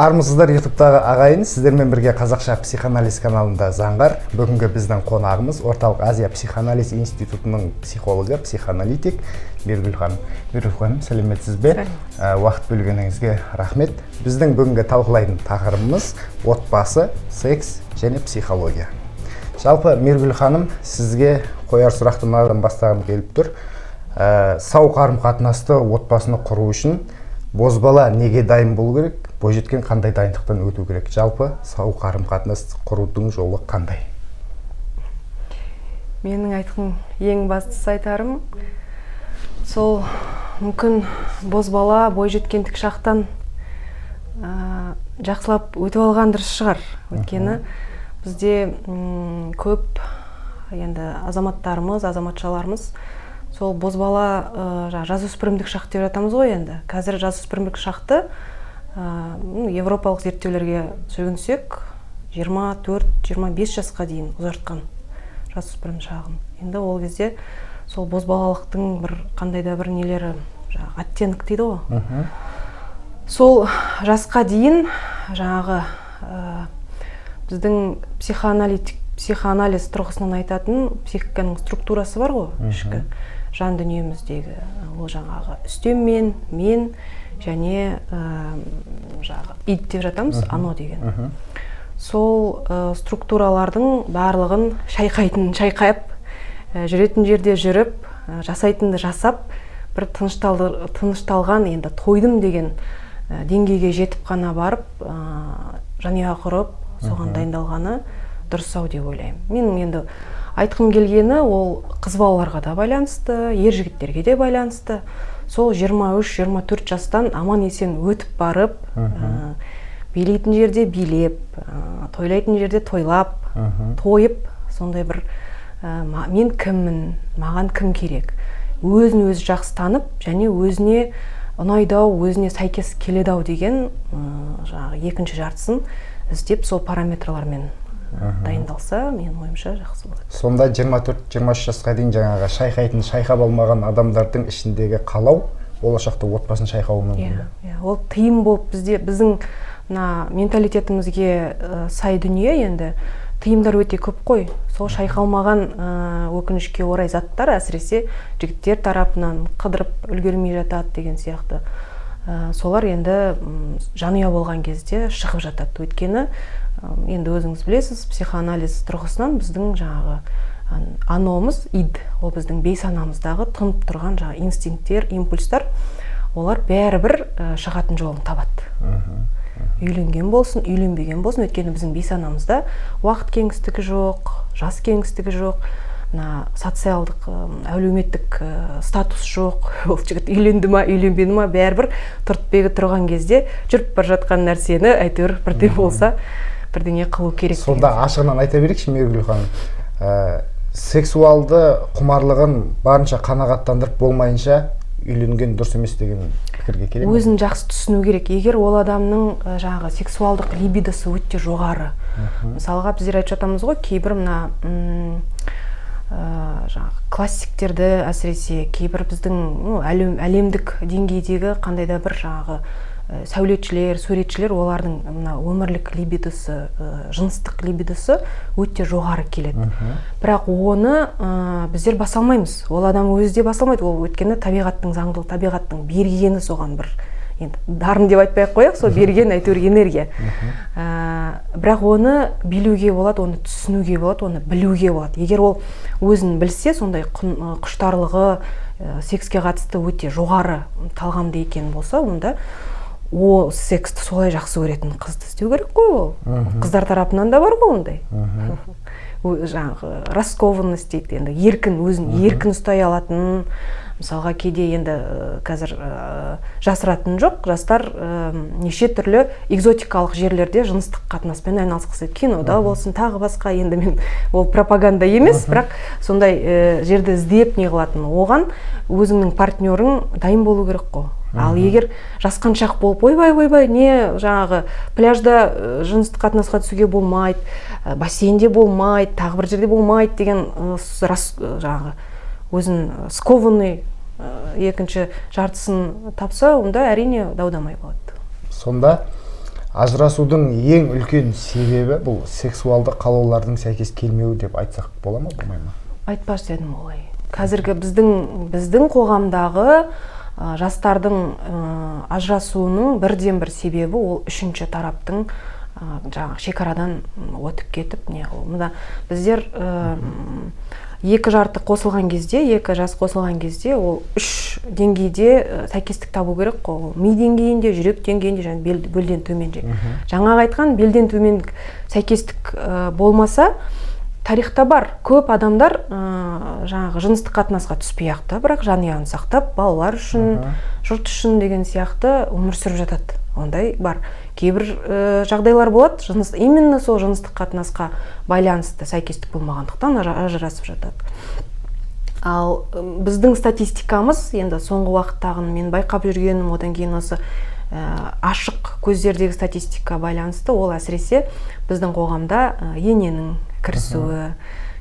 Армысыздар, Ютубтағы ағайын! Сіздермен бірге «Қазақша психоанализ» каналында Заңғар. Бүгінгі біздің қонағымыз — Орталық Азия психоанализ институтының психологы, психоаналитик Мергүл ханым. Мергүл ханым, сәлеметсіз бе? Уақыт бөлгеніңізге рахмет. Біздің бүгінгі талқылайтын тақырыбымыз — отбасы, секс және психология. Жалпы, Мергүл ханым, сізге қояр сұрақты мынадан бастағым келіп тұр. Сау қарым қатынасты, отбасыны құру үшін бозбала неге дайын болу керек, бойжеткен қандай дайындықтан өту керек? Жалпы, сау қарым қатынас құрудың жолы қандай? Менің айтқым, ең бастысы айтарым сол, мүмкін, бозбала, бойжеткендік шақтан жақсылап өтіп алған дұрыс шығар. Өйткені бізде көп енді азаматтарымыз, азаматшаларымыз сол бозбала, жаңағы жасөспірімдік шақ деп жатамыз ғой. Енді қазір жасөспірімдік шақты европалық зерттеулерге жүгінсек, 24-25 жасқа дейін ұзартқан жасөспірім шағын. Енді ол кезде сол бозбалалықтың бір қандай да бір нелері, жаңағы оттенок дейді ғой, сол жасқа дейін жаңағы біздің психоаналитик, психоанализ тұрғысынан айтатын психиканың структурасы бар ғой, ішкі жан дүниеміздегі. Ол жаңағы үстем мен, мен және жаңағы ид деп жатамыз, оно деген. Сол структуралардың барлығын шайқайтын шайқап, жүретін жерде жүріп, жасайтынды жасап, бір тынышталған, енді тойдым деген деңгейге жетіп қана барып, жанұя құрып, соған дайындалғаны дұрыс ау деп ойлаймын. Менің енді айтқым келгені, ол қыз балаларға да байланысты, ер жігіттерге де байланысты: сол 23-24 жастан аман есен өтіп барып, билейтін жерде билеп, тойлайтын жерде тойлап, тойып, сондай бір мен кіммін, маған кім керек, өзін өзі жақсы танып және өзіне ұнайды ау, өзіне сәйкес келеді ау деген жаңағы екінші жартысын іздеп, сол параметрлармен дайындалса, менің ойымша, жақсы болады. Сонда 24-23 жасқа дейін жаңағы шайқайтын шайқап алмаған адамдардың ішіндегі қалау болашақта отбасын шайқауы мүмкін Иә. бе? Иә, ол тыйым болып бізде, біздің мына менталитетімізге сай дүние. Енді тыйымдар өте көп қой. Сол шайқалмаған, өкінішке орай, заттар, әсіресе жігіттер тарапынан қыдырып үлгермей жатады деген сияқты. Солар енді жанұя болған кезде шығып жатады. Өйткені енді өзіңіз білесіз, психоанализ тұрғысынан біздің жаңағы аномыз, ид, ол біздің бейсанамыздағы тұнып тұрған жаңағы инстинкттер, импульстар, олар бәрібір шығатын жолын табады, үйленген болсын, үйленбеген болсын. Өйткені біздің бейсанамызда уақыт кеңістігі жоқ, жас кеңістігі жоқ, мына социалдық, әлеуметтік статус жоқ. Ол жігіт үйленді ма, үйленбеді ма, бәрібір түртпегі тұрған кезде жүріп бара жатқан нәрсені әйтеуір бірдеңе болса, бірдеңе қылу керек деген. Сонда ашығынан айта берейікші, Мергүл ханым, сексуалды құмарлығын барынша қанағаттандырып болмайынша үйленген дұрыс емес деген пікірге келе ме? Өзін жақсы түсіну керек. Егер ол адамның жаңағы сексуалдық либидосы өте жоғары, мысалға, біздер айтып жатамыз ғой, кейбір мына жаңағы классиктерді, әсіресе кейбір біздің, ну, әлемдік деңгейдегі қандай да бір жаңағы сәулетшілер, суретшілер, олардың мына өмірлік либидосы, жыныстық либидосы өте жоғары келеді. Бірақ оны біздер баса алмаймыз, ол адам өзі де баса алмайды. Ол өйткені табиғаттың заңдылығы, табиғаттың бергені соған бір, енді дарын деп айтпай ақ қояйық, сол берген әйтеуір энергия. Бірақ оны билеуге болады, оны түсінуге болады, оны білуге болады. Егер ол өзін білсе, сондай құштарлығы секске қатысты өте жоғары талғамды екен болса, онда ол сексті солай жақсы көретін қызды іздеу керек қой. Ол қыздар тарапынан да бар ғой ондай. Жаңағы раскованность дейді енді, еркін, өзін еркін ұстай алатын. Мысалға, кейде енді қазір жасыратын жоқ, жастар неше түрлі экзотикалық жерлерде жыныстық қатынаспен айналысқысы келеді, кинода болсын, тағы басқа. Енді мен ол пропаганда емес, бірақ сондай жерді іздеп не қылатын, оған өзіңнің партнерің дайын болу керек қой. Ал егер жасқаншақ болып, ойбай, ойбай, не, жаңағы пляжда жыныстық қатынасқа түсуге болмайды, бассейнде болмайды, тағы бір жерде болмайды деген, жаңағы өзін скованный екінші жартысын тапса, онда, әрине, дау дамай болады. Сонда Ажырасудың ең үлкен себебі бұл сексуалды қалаулардың сәйкес келмеуі деп айтсақ бола ма, болмай ма? Айтпас едім олай. Қазіргі біздің қоғамдағы жастардың ажырасуының бірден бір себебі ол үшінші тараптың жаңағы шекарадан өтіп кетіп не қылу. Мына біздер екі жарты қосылған кезде, екі жас қосылған кезде ол үш деңгейде сәйкестік табу керек қой. Ол ми деңгейінде, жүрек деңгейінде және белден төмен. Жаңағы айтқан белден төмен сәйкестік болмаса, тарихта бар көп адамдар жаңағы жыныстық қатынасқа түспей ақ та, бірақ жанұяны сақтап, балалар үшін, жұрт үшін деген сияқты өмір сүріп жатады. Ондай бар. Кейбір жағдайлар болады, именно сол жыныстық қатынасқа байланысты сәйкестік болмағандықтан ажырасып жатады. Ал біздің статистикамыз енді соңғы уақыттағыны мен байқап жүргенім, одан кейін осы ашық көздердегі статистика байланысты, ол әсіресе біздің қоғамда ененің кірісуі,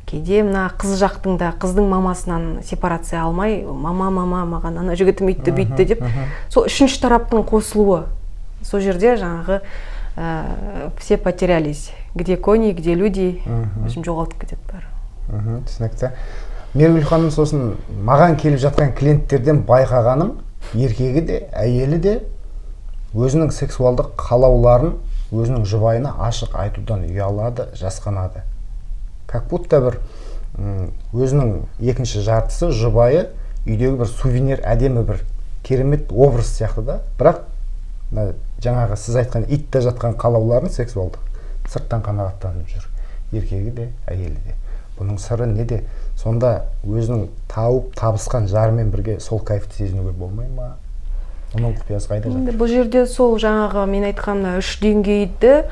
кейде мына қыз жақтың да, қыздың мамасынан сепарация алмай, мама, мама, маған ана жігітім үйтті бүйтті деп, сол үшінші тараптың қосылуы, сол жерде жаңағы все потерялись, где кони, где люди, в общем, жоғалтып кетеді бәрі. Түсінікті. Меруерт ханым, сосын маған келіп жатқан клиенттерден байқағаным, еркегі де, әйелі де өзінің сексуалдық қалауларын өзінің жұбайына ашық айтудан ұялады, жасқанады. Как будто бір өзінің екінші жартысы, жұбайы үйдегі бір сувенир, әдемі бір керемет образ сияқты да, бірақ мына жаңағы сіз айтқан итте жатқан қалауларын сексуалдық сырттан қанағаттанып жүр еркегі де, әйелі де. Бұның сыры неде сонда? Өзінің тауып табысқан жарымен бірге сол кайфты сезінуге болмай ма? Оның құпиясы қайда Енді жатыр? бұл жерде сол жаңағы мен айтқан мына үш деңгейді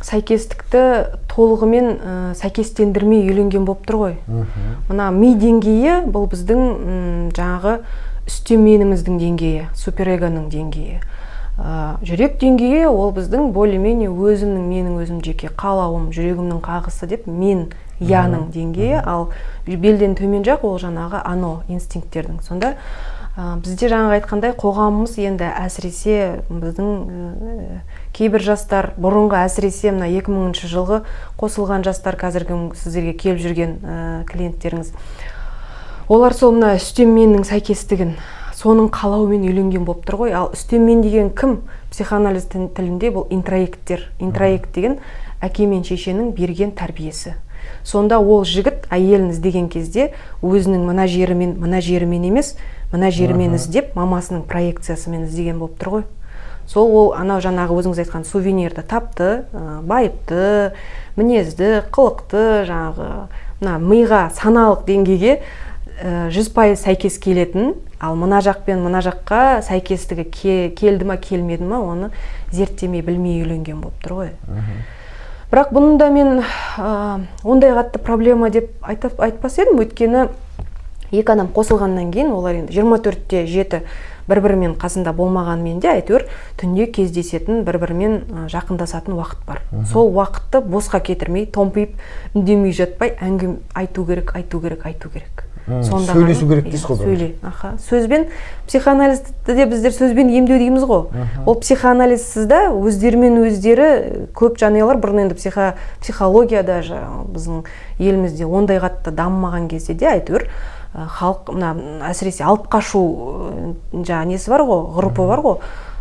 сәйкестікті толығымен сәйкестендірмей үйленген болып тұр ғой. Мына ми деңгейі бұл біздің жаңағы үстем меніміздің деңгейі, суперэгоның деңгейі. Жүрек деңгейі ол біздің более менее өзімнің, менің өзім жеке қалауым, жүрегімнің қағысы деп мен я-ның деңгейі. Ал белден төмен жақ ол жаңағы оно, инстинкттердің. Сонда бізде жаңағы айтқандай қоғамымыз енді әсіресе біздің кейбір жастар бұрынғы, әсіресе мына 2000 жылғы қосылған жастар, қазіргі сіздерге келіп жүрген клиенттеріңіз, олар сол мына үстем меннің сәйкестігін, соның қалауымен үйленген болып тұр ғой. Ал үстем мен деген кім? Психоанализ тілінде бұл интроекттер. Интроект деген әке мен шешенің берген тәрбиесі. Сонда ол жігіт әйелін іздеген кезде өзінің мына жерімен, мына жерімен емес, мына жерімен іздеп, мамасының проекциясымен іздеген болып тұр ғой. Сол ол анау жаңағы өзіңіз айтқан сувенирді тапты, байыпты мінезді, қылықты, жаңағы мына миға, саналық деңгейге 100% сәйкес келетін, ал мына жақ пен мына жаққа сәйкестігі келді ма, келмеді ма, оны зерттемей, білмей үйленген болып тұр ғой. Бірақ бұны да мен ондай қатты проблема деп айтпас едім, өйткені екі адам қосылғаннан кейін олар енді 24-те 7 бір бірімен қасында болмағанымен де, әйтеуір түнде кездесетін, бір бірімен жақындасатын уақыт бар. Сол уақытты босқа кетірмей, томпиып үндемей жатпай, әңгіме айту керек, айту керек, айту керек. Сонда Сөйлесу ғана- керек дейсіз ғой Иә, бәрібір. сөйле, аха, сөзбен. Психоанализді де біздер сөзбен емдеу дейміз ғой. Ол психоанализсіз да өздерімен өздері көп жанұялар бұрын енді психология даже біздің елімізде ондай қатты дамымаған кезде де, әйтеуір халық мына әсіресе алып қашу жаңағы несі бар ғой, ғұрпы бар ғой,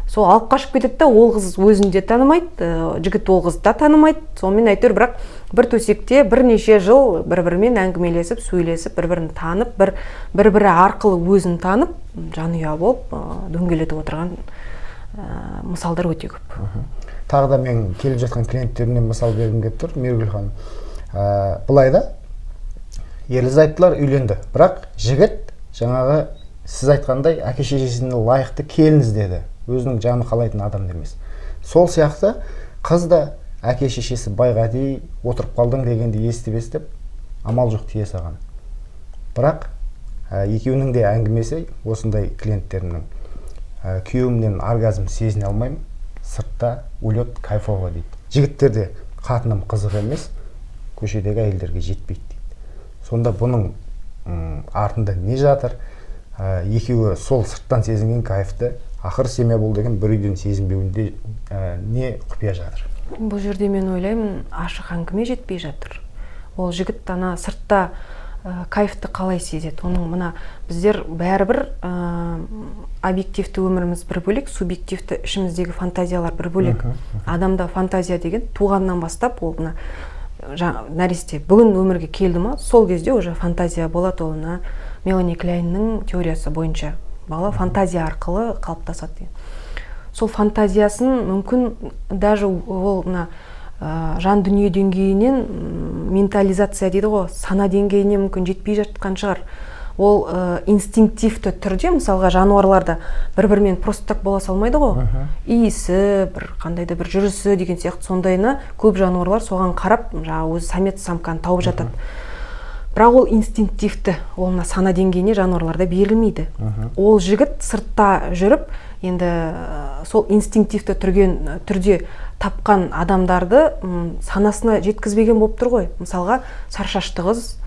сол алып қашып кетеді да, ол қыз өзін де танымайды, жігіт ол қызды да танымайды. Сонымен әйтеуір бірақ бір төсекте бірнеше жыл бір бірімен әңгімелесіп, сөйлесіп, бір бірін танып, бір бір бірі арқылы өзін танып, жанұя болып дөңгелетіп отырған мысалдар өте көп. Тағы да мен келіп жатқан клиенттерімнен мысал бергім келіп тұр, Мейіргүл ханым. Былай да, ерлі зайыптылар үйленді, бірақ жігіт жаңағы сіз айтқандай әке шешесіне лайықты келін іздеді, өзінің жаны қалайтын адам емес. Сол сияқты қыз да әке шешесі байға дейін отырып қалдың дегенді естіп естіп амал жоқ, тие салған. Бірақ екеуінің де әңгімесі осындай клиенттерімнің: күйеуімнен оргазм сезіне алмаймын, сыртта улет, кайфово дейді. Жігіттер де қатыным қызық емес, көшедегі әйелдерге жетпейді дейді. Сонда бұның артында не жатыр? Екеуі сол сырттан сезінген кайфты Ақыры семья бол деген бір үйден сезінбеуінде не құпия жатыр? Бұл жерде мен ойлаймын, ашық әңгіме жетпей жатыр. Ол жігіт ана сыртта кайфты қалай сезеді? Оның мына біздер бәрібір объективті өміріміз бір бөлек, субъективті ішіміздегі фантазиялар бір бөлек. Адамда фантазия деген туғаннан бастап, ол мына нәресте бүгін өмірге келді ма, сол кезде уже фантазия болады. Ол мына Мелани Кляйнның теориясы бойынша бала фантазия арқылы қалыптасады деген. Сол фантазиясын мүмкін даже ол мына жан дүние деңгейінен, ментализация дейді ғой, сана деңгейіне мүмкін жетпей жатқан шығар. Ол инстинктивті түрде, мысалға, жануарлар да бір бірімен просто так бола салмайды ғой. Иісі, бір қандай да бір жүрісі деген сияқты, сондайына көп жануарлар соған қарап, жаңағы өзі самец, самканы тауып жатады. Бірақ ол инстинктивті, ол мына сана деңгейіне жануарларда берілмейді. Ол жігіт сыртта жүріп енді сол инстинктивті түрде тапқан адамдарды санасына жеткізбеген болып тұр ғой. Мысалға, сары шашты қыз,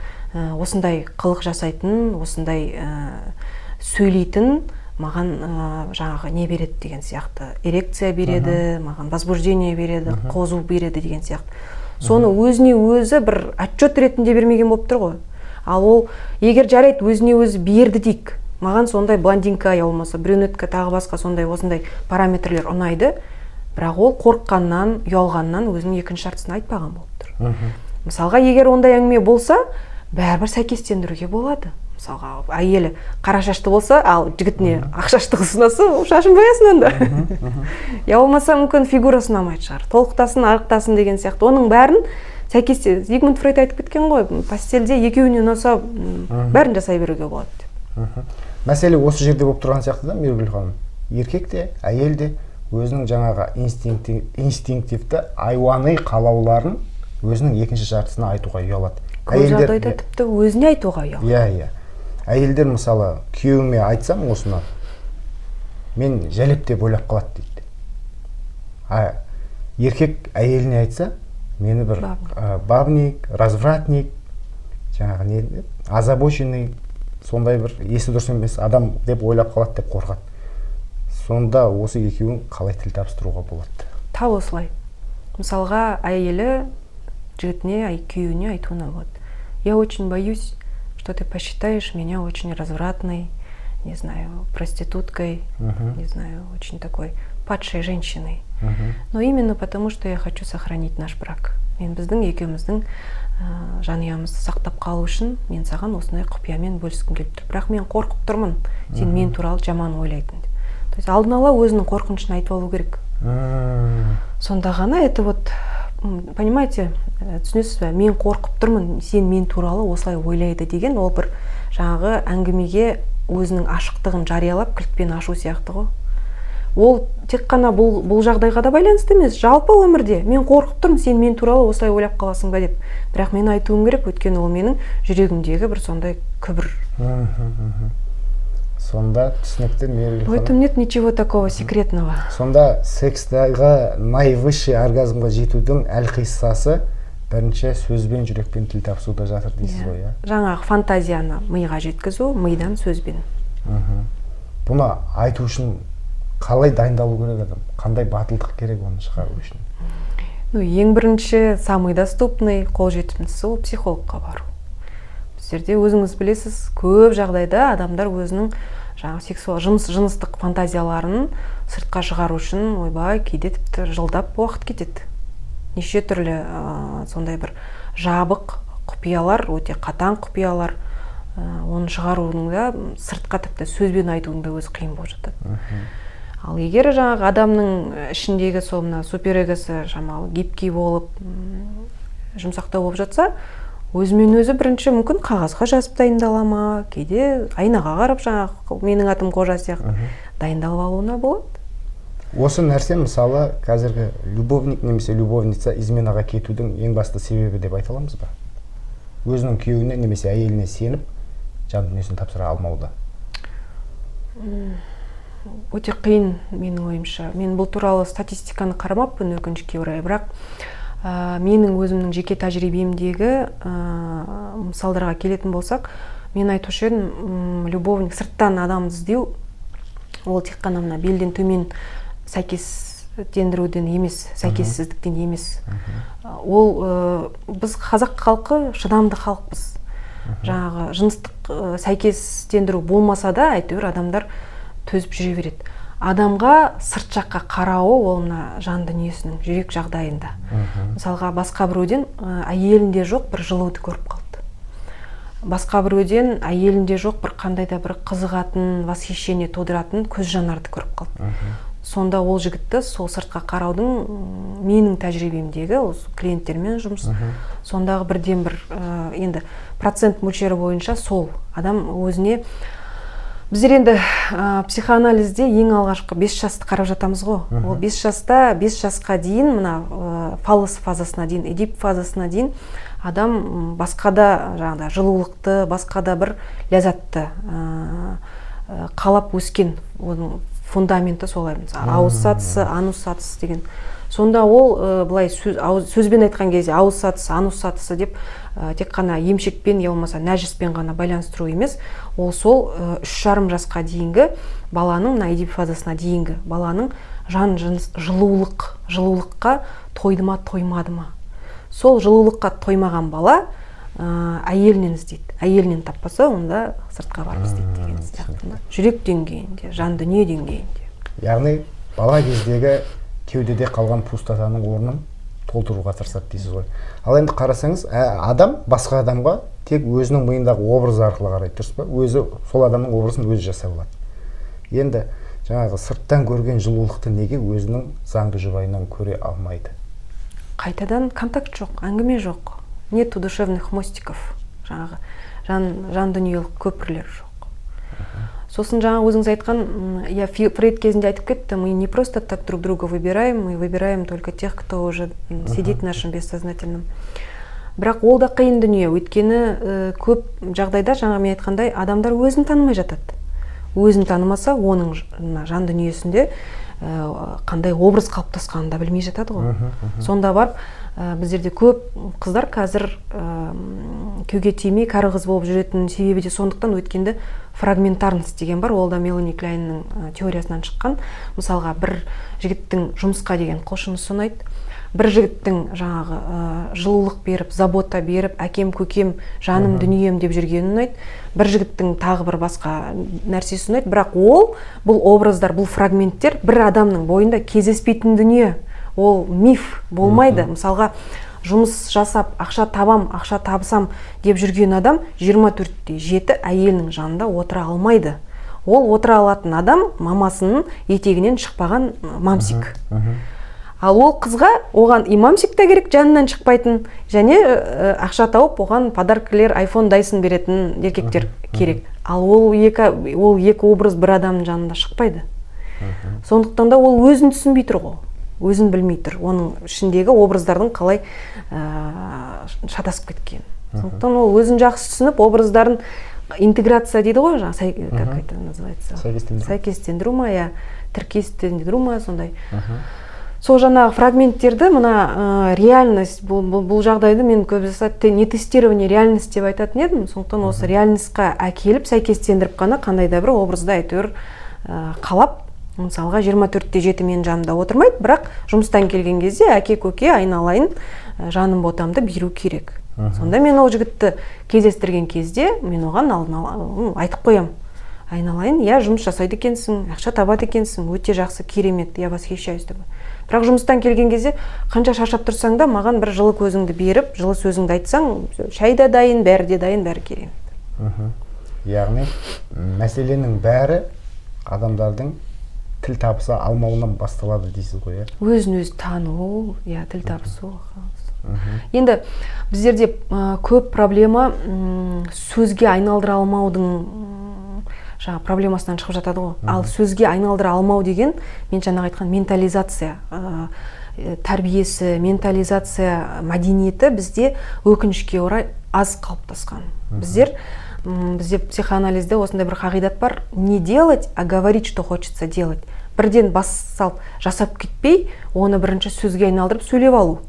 осындай қылық жасайтын, осындай сөйлейтін маған жаңағы не береді деген сияқты, эрекция береді, маған возбуждение береді, қозу береді деген сияқты. Соны өзіне өзі бір отчет ретінде бермеген болып тұр ғой. Ал ол егер, жарайды, өзіне өзі берді дейік, маған сондай блондинка я болмаса брюнетка, тағы басқа сондай осындай параметрлер ұнайды, бірақ ол қорыққаннан, ұялғаннан өзінің екінші жартысына айтпаған болып тұр. Мысалға, егер ондай әңгіме болса, бәрібір сәйкестендіруге болады. Мысалға, әйелі қара шашты болса, ал жігітіне ақ шашты қыз ұнаса, ол шашын боясын онда. Я болмаса мүмкін фигурасы ұнамайтын шығар, толықтасын, арықтасын деген сияқты. Оның бәрін сәйкес, Зигмунд Фрейд айтып кеткен ғой, постельде екеуіне ұнаса, бәрін жасай беруге болады деп. Мәселе осы жерде болып тұрған сияқты да, Мейіргүл ханым. Еркек те, әйел де өзінің жаңағы инстинктивті айуани қалауларын өзінің екінші жартысына айтуға ұялады. Көп жағдайда тіпті өзіне айтуға ұялады. Иә, әйелдер, мысалы, күйеуіме айтсам осыны, мен жәлеп деп ойлап қалады дейді. А еркек әйеліне айтса, мені бір бабник, развратник, жаңағы не, озабоченный, сондай бір есі дұрыс емес адам деп ойлап қалады деп қорқады. Сонда осы екеуін қалай тіл табыстыруға болады? Тап осылай, мысалға, әйелі жігітіне, күйеуіне айтуына болады: «Я очень боюсь, что ты посчитаешь меня очень развратной, не знаю, проституткой, не знаю, очень такой падшей женщиной, но именно потому, что я хочу сохранить наш брак, мен біздің екеуміздің жанұямызды сақтап қалу үшін мен саған осындай құпиямен бөліскім келіп тұр, бірақ мен қорқып тұрмын сен мен туралы жаман ойлайтын», деп. То есть алдын ала өзінің қорқынышын айтып алу керек. Сонда ғана это вот, понимаете, түсінесіз бе, мен қорқып тұрмын, сен мен туралы осылай ойлайды деген, ол бір жаңағы әңгімеге өзінің ашықтығын жариялап, кілтпен ашу сияқты ғой. Ол тек қана бұл жағдайға да байланысты емес, жалпы өмірде мен қорқып тұрмын, сен мен туралы осылай ойлап қаласың ба деп, бірақ мен айтуым керек, өйткені ол менің жүрегімдегі бір сондай күбір. Сонда түсінікті, Мейіргүл В этом ханым. нет ничего такого секретного. Сонда секстағы наивысший оргазмға жетудің әлқиссасы бірінші сөзбен, жүрекпен тіл табысуда жатыр дейсіз ғой, иә? Жаңағы фантазияны миға жеткізу, мидан сөзбен. Бұны айту үшін қалай дайындалу керек адам? Қандай батылдық керек оны шығару үшін? Ну, ең бірінші, самый доступный, қолжетімдісі, ол психологқа бару. Біздерде, өзіңіз білесіз, көп жағдайда адамдар өзінің жаңағы сексуал жыныстық фантазияларын сыртқа шығару үшін, ойбай, кейде тіпті жылдап уақыт кетеді. Неше түрлі сондай бір жабық құпиялар, өте қатаң құпиялар, оны шығарудың да, сыртқа тіпті сөзбен айтудың да өзі қиын болып жатады. Ал егер жаңағы адамның ішіндегі сол мына суперэгосы шамалы гибкий болып, жұмсақтау болып жатса, өзімен өзі бірінші мүмкін қағазға жазып дайындала ма, кейде айнаға қарап, жаңағы «Менің атым Қожа» сияқты дайындалып алуына болады. Осы нәрсе, мысалы, қазіргі любовник немесе любовница изменаға кетудің ең басты себебі деп айта аламыз ба? Өзінің күйеуіне немесе әйеліне сеніп, жан дүниесін тапсыра алмауда. Өте қиын менің ойымша. Мен бұл туралы статистиканы қарамаппын, өкінішке орай, бірақ менің өзімнің жеке тәжірибемдегі мысалдарға келетін болсақ, мен айтушы едім, любовник, сырттан адамды іздеу Ол тек қана мына белден төмен сәйкестендіруден емес, сәйкессіздіктен емес. Ол біз, қазақ халқы, шыдамды халықпыз. Жаңағы жыныстық сәйкестендіру болмаса да, әйтеуір адамдар төзіп жүре береді. Адамға сырт жаққа қарауы ол мына жан дүниесінің, жүрек жағдайында. Мысалға, басқа біреуден әйелінде жоқ бір жылуды көріп қалды, басқа біреуден әйелінде жоқ бір қандай да бір қызығатын, восхищение тудыратын көз жанарды көріп қалды. Сонда ол жігітті сол сыртқа қараудың, менің тәжірибемдегі осы клиенттермен жұмыс, сондағы бірден бір енді процент мөлшері бойынша сол адам өзіне. Біздер енді психоанализде ең алғашқы 5 жасты қарап жатамыз ғой. Ол 5 жаста, 5 жасқа дейін, мына фаллос фазасына дейін, эдип фазасына дейін адам басқа да жаңағыдай жылулықты, басқа да бір ләззатты қалап өскен. Оның фундаменті солай, мысалы, ауыз сатысы, анус сатысы деген. Сонда ол былай сөз, сөзбен айтқан кезде ауыз сатысы, анус сатысы деп тек қана емшекпен я болмаса нәжіспен ғана байланыстыру емес. Ол сол 3,5 жасқа дейінгі баланың, мына эдип фазасына дейінгі баланың жан жыныс жылулыққа тойды ма, тоймады ма. Сол жылулыққа тоймаған бала әйелінен іздейді, әйелінен таппаса, онда сыртқа барып іздейді деген сияқты да. Жүрек деңгейінде, жан дүние деңгейінде. Яғни бала кездегі кеудеде қалған пустотаның орнын толтыруға тырысады дейсіз ғой. Ал енді қарасаңыз, адам басқа адамға тек өзінің миындағы образ арқылы қарайды, дұрыс па? Өзі сол адамның образын өзі жасап алады. Енді жаңағы сырттан көрген жылулықты неге өзінің заңды жұбайынан көре алмайды? Қайтадан контакт жоқ, әңгіме жоқ, нету душевных мостиков, жаңағы жан дүниелік көпірлер жоқ. Сосын жаңа өзіңіз айтқан, я Фрейд кезінде айтып кетті: «Мы не просто так друг друга выбираем, мы выбираем только тех, кто уже сидит в нашем бессознательном». Бірақ ол да қиын дүние, өйткені көп жағдайда, жаңа мен айтқандай, адамдар өзін танымай жатады. Өзін танымаса, оның мына жан дүниесінде қандай образ қалыптасқанын да білмей жатады ғой. Сонда барып біздерде көп қыздар қазір күйеуге тимей, кәрі қыз болып жүретін себебі де сондықтан. Өйткенде фрагментарность деген бар, ол да Мелани Кляйнның теориясынан шыққан. Мысалға, бір жігіттің жұмысқа деген құлшынысы ұнайды, бір жігіттің жаңағы жылулық беріп, забота беріп, әкем, көкем, жаным, дүнием деп жүргені ұнайды, бір жігіттің тағы бір басқа нәрсесі ұнайды. Бірақ ол бұл образдар, бұл фрагменттер бір адамның бойында кездеспейтін дүние, ол миф болмайды. Мысалға, жұмыс жасап, ақша табам, ақша табысам деп жүрген адам 24-те 7 әйелінің жанында отыра алмайды. Ол отыра алатын адам мамасының етегінен шықпаған мамсик. Ал ол қызға, оған и мамсик та керек, жанынан шықпайтын, және ақша тауып, оған подаркілер, айфон, Дайсон беретін еркектер керек. Ал ол екі образ бір адамның жанында шықпайды. Сондықтан да ол өзін түсінбей тұр ғой, өзін білмей тұр, оның ішіндегі образдардың қалай шатасып кеткенін. Сондықтан ол өзін жақсы түсініп, образдарын интеграция дейді ғой жаңағы, как это называется? Сәйкестендіру. Сәйкестендіру ма, иә, тіркестендіру ма, сондай. Сол жаңағы фрагменттерді мына реальность, бұл жағдайды мен көбінесе не тестирование реальность деп айтатын едім. Сондықтан осы реальностьқа әкеліп, сәйкестендіріп қана қандай да бір образды әйтеуір қалап. Мысалға, 24-те 7 менің жанымда отырмайды, бірақ жұмыстан келген кезде әке, көке, айналайын, жаным, ботамды беру керек. Сонда мен ол жігітті кездестірген кезде мен оған алдын ала айтып қоямын: айналайын, иә, жұмыс жасайды екенсің, ақша табады екенсің, өте жақсы, керемет, я восхищаюсь тобой, бірақ жұмыстан келген кезде қанша шаршап тұрсаң да, маған бір жылы көзіңді беріп, жылы сөзіңді айтсаң, шай да дайын, бәрі де дайын, бәрі керемет. Яғни мәселенің бәрі адамдардың тіл табыса алмауынан басталады дейсіз ғой, иә? Өзін өзі тану, иә, тіл табысу. Енді біздерде көп проблема сөзге айналдыра алмаудың жаңағы проблемасынан шығып жатады ғой. Ал сөзге айналдыра алмау деген мен жаңағы айтқан ментализация тәрбиесі, ментализация мәдениеті бізде, өкінішке орай, аз қалыптасқан. Бізде психоанализде осындай бір қағидат бар: не делать, а говорить, что хочется делать. Бірден бас салып жасап кетпей, оны бірінші сөзге айналдырып, сөйлеп алу.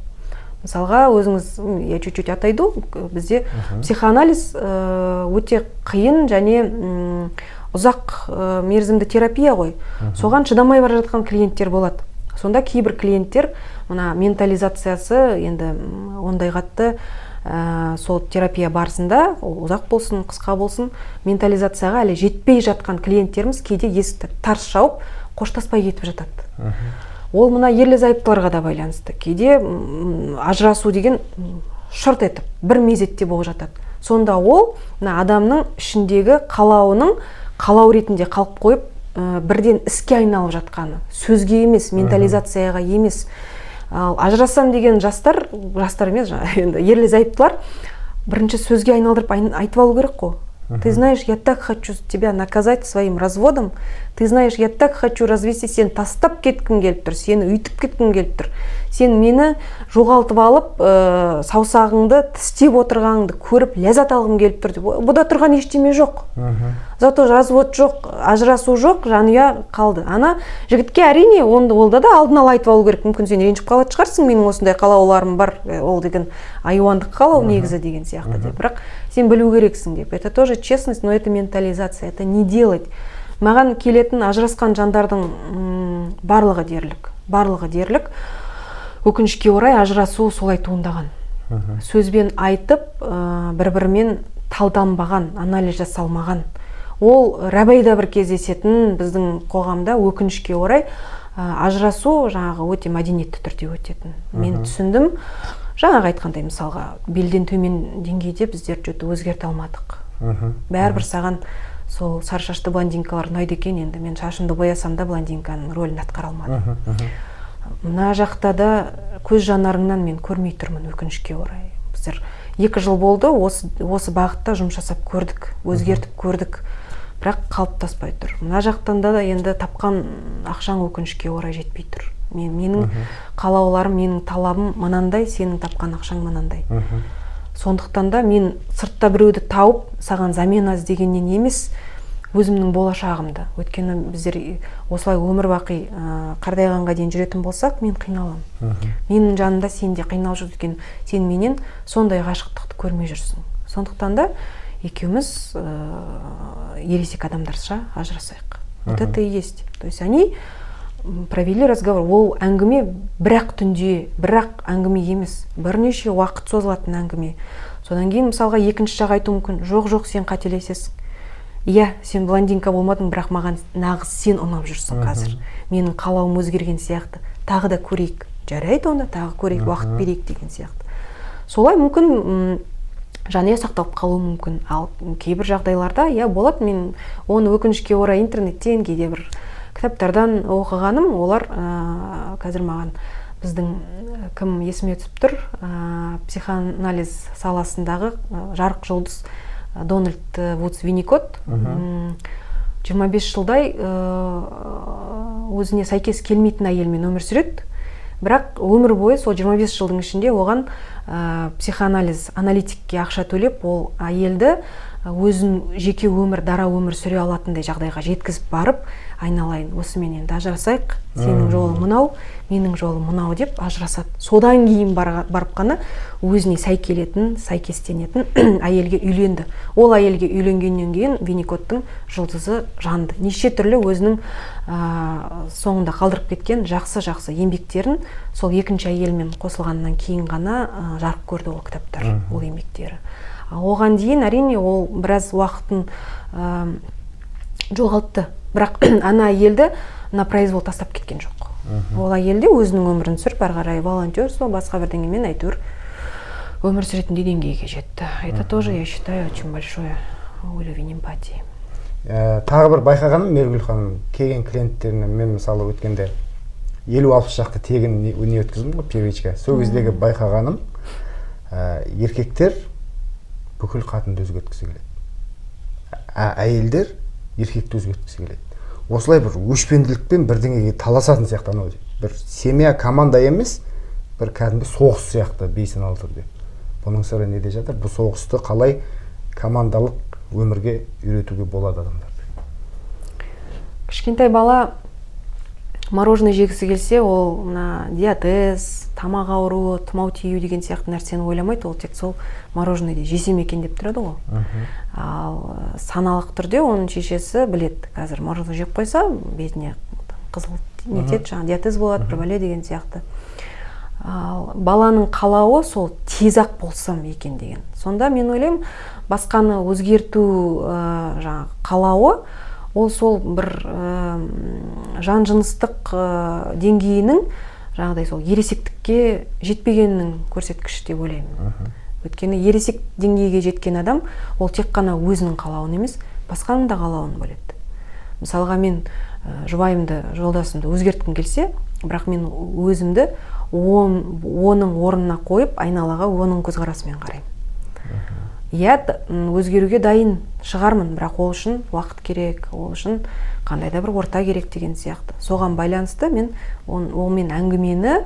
Мысалға, өзіңіз, я чуть чуть отойду, бізде психоанализ өте қиын және Ұзақ мерзімді терапия ғой, соған шыдамай бара жатқан клиенттер болады. Сонда кейбір клиенттер мына ментализациясы енді ондай қатты сол терапия барысында, ол ұзақ болсын, қысқа болсын, ментализацияға әлі жетпей жатқан клиенттеріміз кейде есікті тарс жауып, қоштаспай кетіп жатады. Ол мына ерлі зайыптыларға да байланысты. Кейде ажырасу деген шырт етіп бір мезетте болып жатады. Сонда ол мына адамның ішіндегі қалауының қалау ретінде қалып қойып, бірден іске айналып жатқаны, сөзге емес, ментализацияға емес. Ал ажырасам деген жастар, жастар емес, жаңа енді ерлі зайыптылар бірінші сөзге айналдырып айтып алу керек қой: «Ты знаешь, я так хочу тебя наказать своим разводом. Ты знаешь, я так хочу развести. Сені тастап кеткім келіп тұр, сені үйтіп кеткім келіп тұр, сен мені жоғалтып алып, саусағыңды тістеп отырғаныңды көріп, ләззат алғым келіп тұр», — деп. Бұда тұрған ештеме жоқ, зато развод жоқ, ажырасу жоқ, жанұя қалды. Ана жігітке, әрине, онда да алдын ала айтып алу керек: мүмкін, сен ренжіп қалатын шығарсың, менің осындай қалауларым бар, ол деген айуандық қалау негізі деген сияқты деп, бірақ сен білу керексің деп. Это тоже честность, но это ментализация, это не делать. Маған келетін ажырасқан жандардың барлығы дерлік, өкінішке орай, ажырасу солай туындаған: сөзбен айтып, бір бірімен талданбаған, анализ жасалмаған. Ол рабайда бір кездесетін біздің қоғамда, өкінішке орай, ажырасу жаңағы өте мәдениетті түрде өтетін. Мен түсіндім, жаңағы айтқандай, мысалға, белден төмен деңгейде біздер что-то өзгерте алмадық. Бәрібір саған сол сары шашты блондинкалар ұнайды екен. Енді мен шашымды боясам да, блондинканың рөлін атқара алмадым. Мына жақта да көз жанарыңнан мен көрмей тұрмын, өкінішке орай. Біздер 2 жыл болды, осы бағытта жұмыс жасап көрдік, өзгертіп көрдік, бірақ қалыптаспай тұр. Мына жақтан да енді тапқан ақшаң, өкінішке орай, жетпей тұр. Менің қалауларым, менің талабым мынандай, сенің тапқан ақшаң мынандай. Сондықтан да мен сыртта біреуді тауып, саған замена іздегеннен емес, өзімнің болашағымды, өйткені біздер осылай өмір бақи қартайғанға дейін жүретін болсақ, мен қиналамын. Менің жанымда сен де қиналып жүрсің, өйткені сен менен сондай ғашықтықты көрмей жүрсің. Сондықтан да екеуміз ересек адамдарша ажырасайық. Вот это и есть, то есть они провели разговор. Ол әңгіме бір ақ түнде, бір ақ әңгіме емес, бірнеше уақыт созылатын әңгіме. Содан кейін, мысалға, екінші жақ айтуы мүмкін: «Жоқ, жоқ, сен қателесесің. Иә, сен блондинка болмадың, бірақ маған нағыз сен ұнап жүрсің. Қазір менің қалауым өзгерген сияқты, тағы да көрейік». «Жарайды, онда тағы көрейік, уақыт берейік» деген сияқты. Солай мүмкін жанұя сақталып қалуы мүмкін. Ал кейбір жағдайларда, иә, болады. Мен оны, өкінішке орай, интернеттен, кейде бір кітаптардан оқығаным. Олар қазір маған біздің кім есіме түсіп тұр, психоанализ саласындағы жарық жұлдыз Дональд Вудс Винникот 25 жылдай өзіне сәйкес келмейтін әйелмен өмір сүреді, бірақ өмір бойы сол 25 жылдың ішінде оған психоанализ аналитикке ақша төлеп, ол әйелді өзін жеке өмір, дара өмір сүре алатындай жағдайға жеткізіп барып: «Айналайын, осымен енді ажырасайық, сенің жолың мынау, менің жолым мынау», — деп ажырасады. Содан кейін барып қана өзіне сай келетін, сәйкестенетін әйелге үйленді. Ол әйелге үйленгеннен кейін Винникоттың жұлдызы жанды. Неше түрлі өзінің соңында қалдырып кеткен жақсы жақсы еңбектерін сол екінші әйелмен қосылғаннан кейін ғана жарық көрді ол кітаптар, ол еңбектері. Ал оған дейін, әрине, ол біраз уақытын жоғалтты, бірақ ана әйелді на произвол тастап кеткен жоқ. Ол әйел де өзінің өмірін сүріп, ары қарай волонтерство, басқа бірдеңемен, әйтеуір өмір сүретіндей деңгейге жетті. Это тоже, я считаю, очень большой уровень эмпатии. Тағы бір байқағаным, Мергүл ханым, келген клиенттеріне мен, мысалы, өткенде 50-60 шақты тегін не өткіздім ғой, первичка. Сол кездегі байқағаным, еркектер бүкіл қатынды өзгерткісі келеді, әйелдер еркекті өзгерткісі келеді. Осылай бір өшпенділікпен бірдеңеге таласатын сияқты. Анау бір семья, команда емес, бір кәдімгі соғыс сияқты бейсаналы түрде. Бұның сыры неде жатыр? Бұл соғысты қалай командалық өмірге үйретуге болады адамдарды? Кішкентай бала Мороженое жегісі келсе, ол мына диатез, тамақ ауруы, тұмау тию деген сияқты нәрсені ойламайды. Ол тек сол мороженое жесем екен деп тұрады ғой. Ал саналық түрде оның шешесі біледі: қазір мороженое жеп қойса, бетіне қызыл нетеді, жаңағы диатез болады, бір бәле деген сияқты. Ал баланың қалауы сол тез ақ болсам екен деген. Сонда мен ойлаймын, басқаны өзгерту жаңағы қалауы, ол сол бір жан жыныстық деңгейінің жаңағыдай сол ересектікке жетпегенінің көрсеткіші деп ойлаймын. Өйткені ересек деңгейге жеткен адам ол тек қана өзінің қалауын емес, басқаның да қалауын біледі. Мысалға, мен жұбайымды, жолдасымды өзгерткім келсе, бірақ мен өзімді оның орнына қойып, айналаға оның көзқарасымен қараймын. Иә, өзгеруге дайын шығармын, бірақ ол үшін уақыт керек, ол үшін қандай да бір орта керек деген сияқты. Соған байланысты мен онымен әңгімені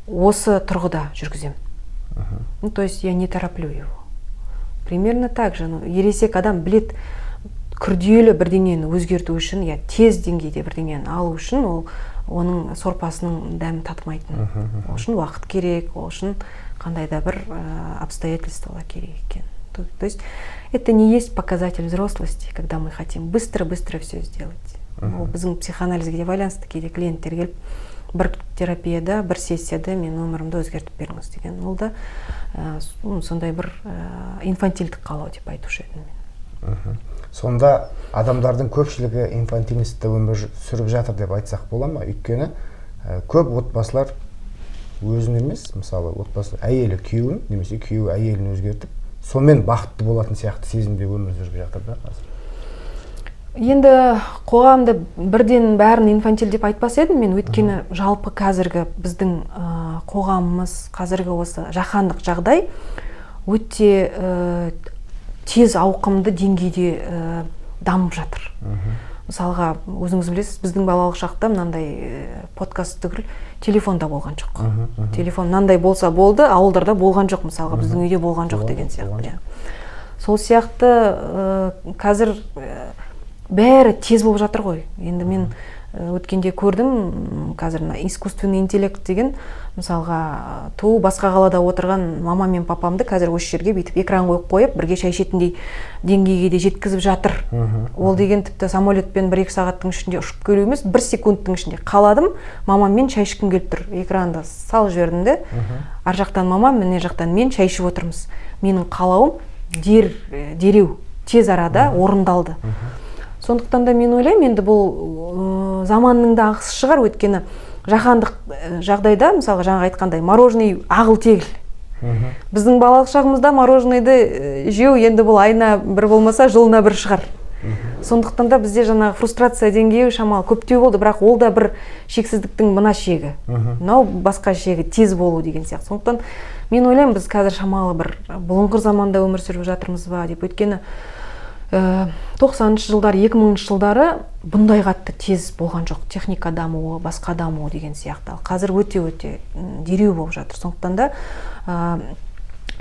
осы тұрғыда жүргіземін. Ну, то есть я не тороплю его. Примерно так же, ну, ересек адам білет, күрделі бірдеңені өзгерту үшін, я тез деңгейде бірдеңені алу үшін ол оның сорпасының дәмі татымайтын. Ол үшін уақыт керек, ол үшін қандай да бір обстоятельстволар керек екен. То есть это не есть показатель взрослости, когда мы хотим быстро-быстро все сделать. Ол біздің психоанализге де байланысты. Кейде клиенттер келіп, бір терапияда, бір сессияда мен өмірімді өзгертіп беріңіз деген, ол да сондай бір инфантильдік қалау деп айтушы едім мен. Сонда адамдардың көпшілігі инфантильностьте өмір сүріп жатыр деп айтсақ бола ма? Өйткені көп отбасылар өзін емес, мысалы, отбасы әйелі күйеуін немесе күйеуі әйелін өзгертіп, сонымен бақытты болатын сияқты сезімде өмір сүріп жатыр да қазір. Енді қоғамды бірден бәрін инфантиль деп айтпас едім мен. Өйткені жалпы қазіргі біздің қоғамымыз, қазіргі осы жаһандық жағдай өте тез ауқымды деңгейде дамып жатыр. Мысалға, өзіңіз білесіз, біздің балалық шақта мынандай подкаст түгіл, телефон да болған жоқ. Телефон мынандай болса болды, ауылдарда болған жоқ, мысалға, біздің үйде болған жоқ деген сияқты. Иә. Сол сияқты қазір бәрі тез болып жатыр ғой. Енді мен өткенде көрдім, қазір мына искусственный интеллект деген, мысалға, ту басқа қалада отырған мама мен папамды қазір осы жерге бүйтіп экран қойып қойып, бірге шай ішетіндей деңгейге де жеткізіп жатыр. Ол деген тіпті самолетпен 1-2 сағаттың ішінде ұшып келу емес, бір секундтың ішінде қаладым, мамаммен шай ішкім келіп тұр, экранды салып жібердім де, ар жақтан мамам, мына жақтан мен шай ішіп отырмыз. Менің қалауым дереу тез арада орындалды. Сондықтан да мен ойлаймын, енді бұл заманның да ағысы шығар. Өйткені жаһандық жағдайда, мысалға, жаңа айтқандай, мороженое ағыл тегіл. Біздің балалық шағымызда мороженыйды жеу енді бұл айына бір болмаса, жылына бір шығар. Сондықтан да бізде жаңағы фрустрация деңгейі шамалы көптеу болды, бірақ ол да бір шексіздіктің мына шегі, мынау басқа шегі, тез болу деген сияқты. Сондықтан мен ойлаймын, біз қазір шамалы бір бұлыңғыр заманда өмір сүріп жатырмыз ба деп. Өйткені 90-жылдар, 2000-жылдары бұндай қатты тез болған жоқ техника дамуы, басқа дамуы деген сияқты. Ал қазір өте өте дереу болып жатыр. Сондықтан да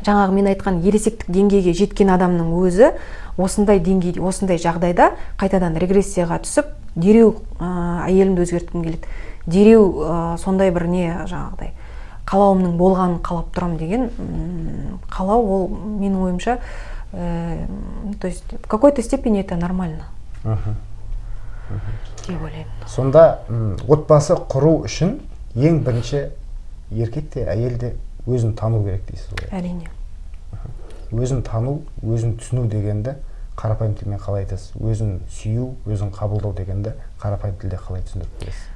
жаңағы мен айтқан ересектік деңгейге жеткен адамның өзі осындай деңгейде, осындай жағдайда қайтадан регрессияға түсіп, дереу әйелімді өзгерткім келеді, дереу сондай бір не, жаңағыдай қалауымның болғанын қалап тұрамын деген қалау, ол менің ойымша, то есть в какой-то степени это нормально деп ойлаймын. Сонда отбасы құру үшін ең бірінші еркек те, әйел де өзін тану керек дейсіз ғой? Әрине. Өзін тану, өзін түсіну дегенді қарапайым тілмен қалай айтасыз? Өзін сүю, өзін қабылдау дегенді қарапайым тілде қалай түсіндіріп бересіз?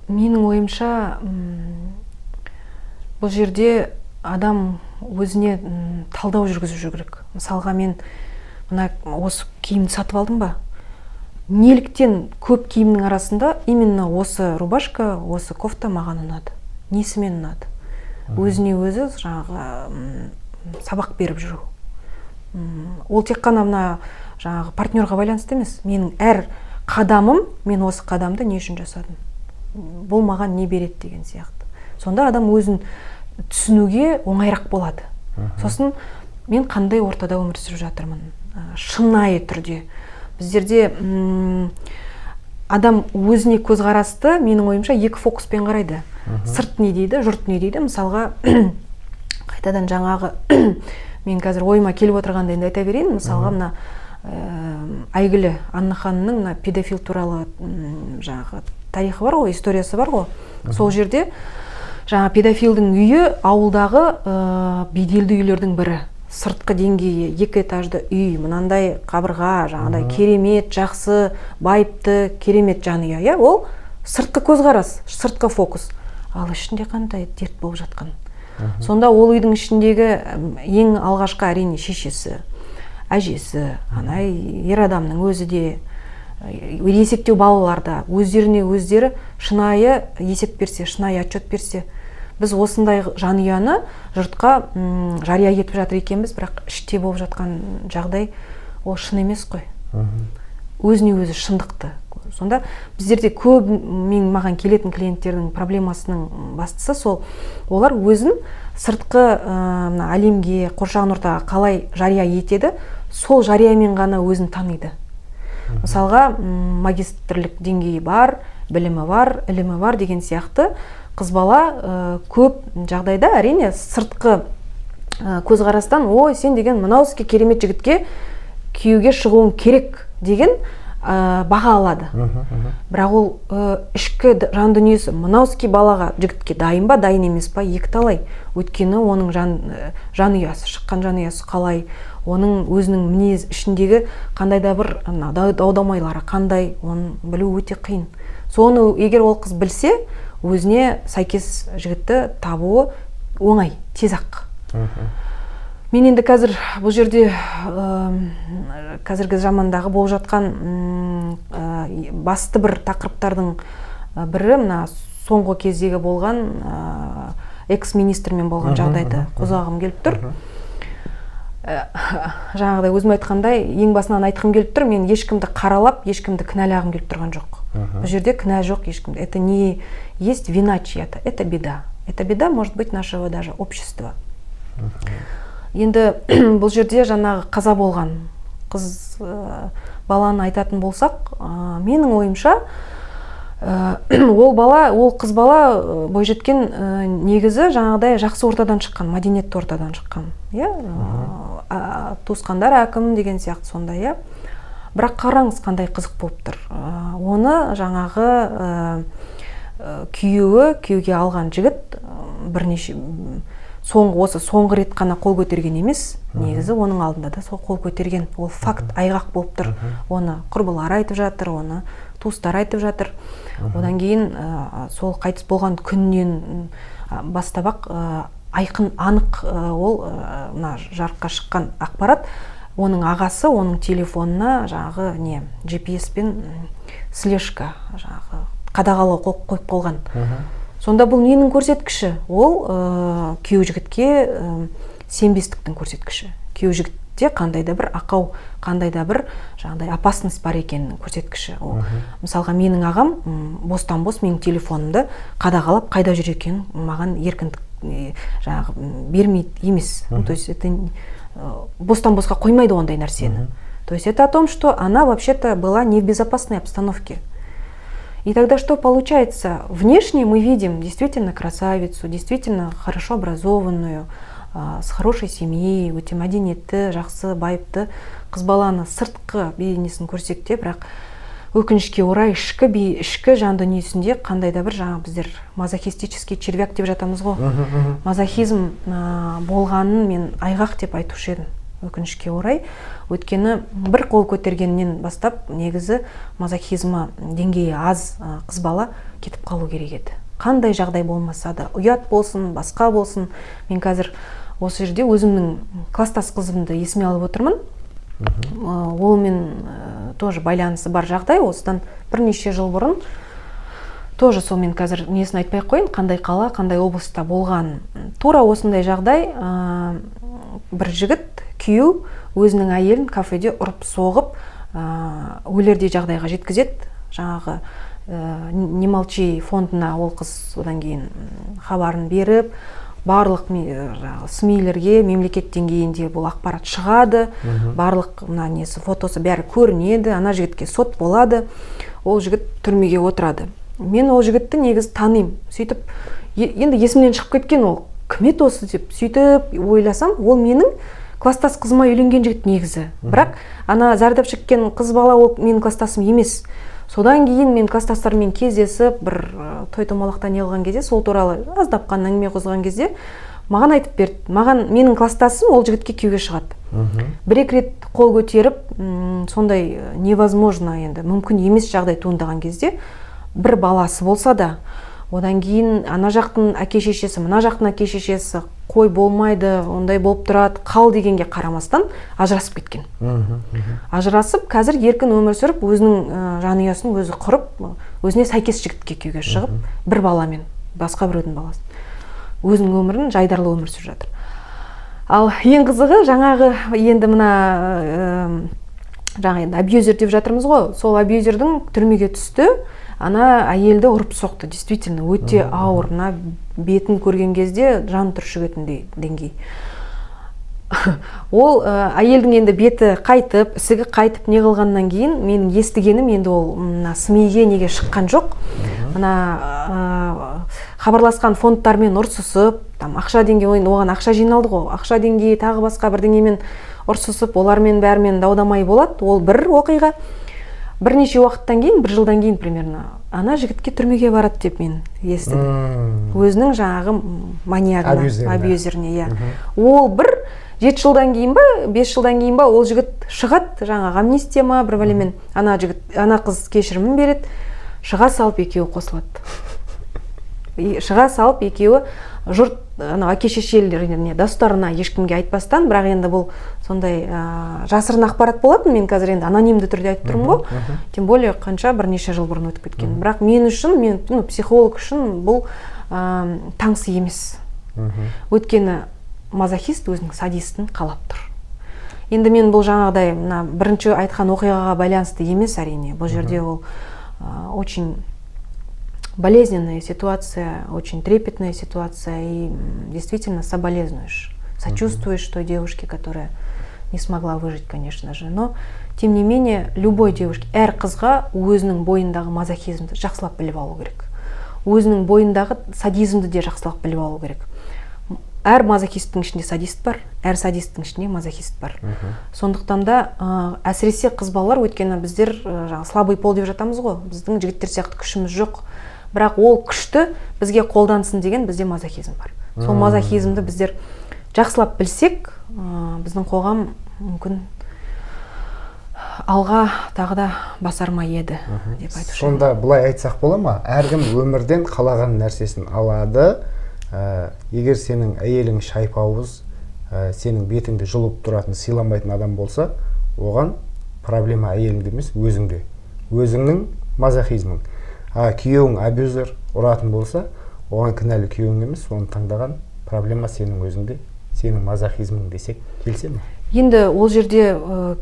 Менің ойымша, бұл жерде адам өзіне талдау жүргізу керек. Мысалға, мен мына осы киімді сатып алдым ба, неліктен көп киімнің арасында именно осы рубашка, осы кофта маған ұнады, несімен ұнады? Өзіне өзі жаңағы сабақ беріп жүру. Ол тек қана мына жаңағы партнерға байланысты емес. Менің әр қадамым, мен осы қадамды не үшін жасадым, бұл маған не береді деген сияқты. Сонда адам өзін түсінуге оңайырақ болады. Сосын мен қандай ортада өмір сүріп жатырмын, шынайы түрде біздерде Адам өзіне көзқарасты, менің ойымша, екі фокуспен қарайды: сырт не дейді, жұрт не дейді. Мысалға, қайтадан жаңағы мен қазір ойыма келіп отырғанда енді айта берейін. Мысалға, мына әйгілі Анна ханымның мына педофил туралы жаңағы тарихы бар ғой, историясы бар ғой. Сол жерде жаңа педофилдің үйі ауылдағы беделді үйлердің бірі, сыртқы деңгейі екі этажды үй, мынандай қабырға, жаңағыдай керемет, жақсы, байыпты, керемет жанұя, иә. Ол сыртқы көзқарас, сыртқы фокус. Ал ішінде қандай дерт болып жатқан? Сонда ол үйдің ішіндегі ең алғашқы, әрине, шешесі, әжесі, ана ер адамның өзі де, ересектеу балалар да өздеріне өздері шынайы есеп берсе, шынайы отчет берсе. Біз осындай жанұяны жұртқа жария етіп жатыр екенбіз, бірақ іште болып жатқан жағдай ол шын емес қой. Өзіне өзі шындықты. Сонда біздерде көп мен маған келетін клиенттердің проблемасының бастысы сол: олар өзін сыртқы мына әлемге, қоршаған ортаға қалай жария етеді, сол жариямен ғана өзін таниды. Мысалға, магистрлік деңгейі бар, білімі бар, ілімі бар деген сияқты қыз бала көп жағдайда, әрине, сыртқы көзқарастан: «Ой, сен деген мынау іске керемет жігітке күйеуге шығуың керек» деген баға алады. Бірақ ол ішкі жан дүниесі мынау іске, балаға, жігітке дайын ба, дайын емес па, екіталай. Өйткені оның жанұясы, шыққан жанұясы қалай, оның өзінің мінез ішіндегі қандай да бір ана дау дамайлары қандай, оны білу өте қиын. Соны егер ол қыз білсе, өзіне сәйкес жігітті табуы оңай, тез ақ. Мен енді қазір бұл жерде қазіргі замандағы болып жатқан басты бір тақырыптардың бірі мына соңғы кездегі болған экс министрмен болған жағдайды қозғағым келіп тұр. Жаңағыдай өзім айтқандай, ең басынан айтқым келіп тұр: мен ешкімді қаралап, ешкімді кінәлағым келіп тұрған жоқ. Бұл жерде кінә жоқ ешкімде. Это не есть вина чья-то, это беда, это беда, может быть, нашего даже общества. Енді бұл жерде жаңағы қаза болған қыз баланы айтатын болсақ, менің ойымша, ол бала, ол қыз бала, бойжеткен, негізі жаңағыдай жақсы ортадан шыққан, мәдениетті ортадан шыққан, иә, туысқандар әкім деген сияқты сондай, иә. Бірақ қараңыз, қандай қызық болып тұр. Оны жаңағы күйеуі, күйеуге алған жігіт бірнеше соңғы, осы соңғы рет қана қол көтерген емес, негізі оның алдында да сол қол көтерген. Ол факт, айғақ болып тұр. Оны құрбылары айтып жатыр, оны туыстары айтып жатыр. Одан кейін сол қайтыс болған күннен бастап ақ айқын, анық ол мына жарыққа шыққан ақпарат: оның ағасы оның телефонына жаңағы не GPS пен слежка, жаңағы қадағалау қойып қойған. Сонда бұл ненің көрсеткіші? Ол күйеу жігітке сенбестіктің көрсеткіші, күйеу жігітте қандай да бір ақау, қандай да бір жаңағыдай опасность бар екенінің көрсеткіші. Ол, мысалға, менің ағам бостан бос менің телефонымды қадағалап, қайда жүр екенін маған еркіндік жаңағы бермейді емес. Ну, то есть это бостан босқа қоймайды ондай нәрсені. То есть это о том, что она вообще-то была не в безопасной обстановке. И тогда что получается? Внешне мы видим действительно красавицу, действительно хорошо образованную, с хорошей семьи, өте мәдениетті, жақсы, байыпты қыз баланы сыртқы бейнесін көрсек те, бірақ өкінішке орай, ішкі жан дүниесінде қандай да бір жаңа біздер мазохистический червяк деп жатамыз ғой, мазохизм болғанын мен айғақ деп айтушы едім, өкінішке орай. Өйткені бір қол көтергеннен бастап негізі мазохизмі деңгейі аз қыз бала кетіп қалу керек еді, қандай жағдай болмаса да, ұят болсын, басқа болсын. Мен қазір осы жерде өзімнің класстас қызымды есіме алып отырмын. Онымен тоже байланысы бар жағдай. Осыдан бірнеше жыл бұрын тоже сол, мен қазір несін айтпай ақ қояйын, қандай қала, қандай облыста болған, тура осындай жағдай. Бір жігіт, күйеу өзінің әйелін кафеде ұрып соғып, өлердей жағдайға жеткізеді. Жаңағы «Не молчи» фондына ол қыз одан кейін хабарын беріп, Барлық жаңағы СМИ-лерге, мемлекет деңгейінде бұл ақпарат шығады, барлық мына несі, фотосы, бәрі көрінеді. Ана жігітке сот болады, ол жігіт түрмеге отырады. Мен ол жігітті негізі танимын. Сөйтіп енді есімнен шығып кеткен, ол кім еді осы деп. Сөйтіп ойласам, ол менің класстас қызыма үйленген жігіт негізі. Бірақ ана зардап шеккен қыз бала, ол менің класстасым емес. Содан кейін мен класстастарыммен кездесіп, бір той томалақта не қылған кезде, сол туралы аздап қана әңгіме қозғаған кезде маған айтып берді. Маған менің класстасым ол жігітке күйеуге шығады. Бір екі рет қол көтеріп, сондай невозможно, енді мүмкін емес жағдай туындаған кезде, бір баласы болса да, одан кейін ана жақтың әке шешесі, мына жақтың әке шешесі «қой, болмайды, ондай болып тұрады, қал» дегенге қарамастан ажырасып кеткен. Ажырасып, қазір еркін өмір сүріп, өзінің жанұясын өзі құрып, өзіне сәйкес жігітке күйеуге шығып, бір баламен, басқа біреудің баласын, өзінің өмірін, жайдарлы өмір сүріп жатыр. Ал ең қызығы, жаңағы енді мына жаңа енді абьюзер деп жатырмыз ғой, сол абьюзердің түрмеге түсті. Ана әйелді ұрып соқты, действительно өте ауыр, мына бетін көрген кезде жан түршігетіндей деңгей. Ол әйелдің енді беті қайтып, ісігі қайтып, не қылғаннан кейін, менің естігенім, енді ол мына СМИ-ге неге шыққан жоқ, мына хабарласқан фондтармен ұрсысып, там ақша деңгейі, енді оған ақша жиналды ғой, ақша деңгейі, тағы басқа бірдеңемен ұрсысып, олармен бәрімен дау дамай болады. Ол бір оқиға. Бірнеше уақыттан кейін, бір жылдан кейін примерно, ана жігітке түрмеге барады деп мен естідім, өзінің жаңағы маньягына. Абьюзеріне. Абьюзеріне, иә. Ол бір 7 жылдан кейін ба, 5 жылдан кейін ба, ол жігіт шығады, жаңағы амнистия ма, бір бәлемен. Ана жігіт, ана қыз кешірімін береді. Шыға салып екеуі қосылады. И шыға салып екеуі жұрт, анау әке шешелеріне, достарына, ешкімге айтпастан. Бірақ енді бұл сондай жасырын ақпарат болатын, мен қазір енді анонимді түрде айтып тұрмын ғой, тем более қанша, бірнеше жыл бұрын өтіп кеткен. Бірақ мен үшін, мен, ну, психолог үшін бұл таңсы емес, өйткені мазохист өзінің садистін қалап тұр. Енді мен бұл жаңағыдай мына бірінші айтқан оқиғаға байланысты емес, әрине. Бұл жерде ол очень болезненная ситуация, очень трепетная ситуация, и действительно соболезнуешь, сочувствуешь той девушке, которая не смогла выжить, конечно же. Но тем не менее любой девушке, әр қызға өзінің бойындағы мазохизмді жақсылап біліп алу керек, өзінің бойындағы садизмді де жақсылап біліп алу керек. Әр мазохисттің ішінде садист бар, әр садисттің ішінде мазохист бар. Сондықтан да әсіресе қыз балалар, өйткені біздер жаңағы слабый пол деп жатамыз ғой, біздің жігіттер сияқты күшіміз жоқ. Бірақ ол күшті бізге қолдансын деген бізде мазохизм бар. Сол мазохизмді біздер жақсылап білсек, біздің қоғам мүмкін алға тағы да басар ма еді деп айтушы едім. Сонда былай айтсақ бола ма: әркім өмірден қалаған нәрсесін алады. Егер сенің әйелің шайпауыз, сенің бетіңді жұлып тұратын, сыйламайтын адам болса, оған проблема әйеліңде емес, өзіңде, өзіңнің мазохизмің. А күйеуің абьюзер, ұратын болса, оған кінәлі күйеуің емес, оны таңдаған, проблема сенің өзіңде, сенің мазохизмің десек, келісе ме? Енді ол жерде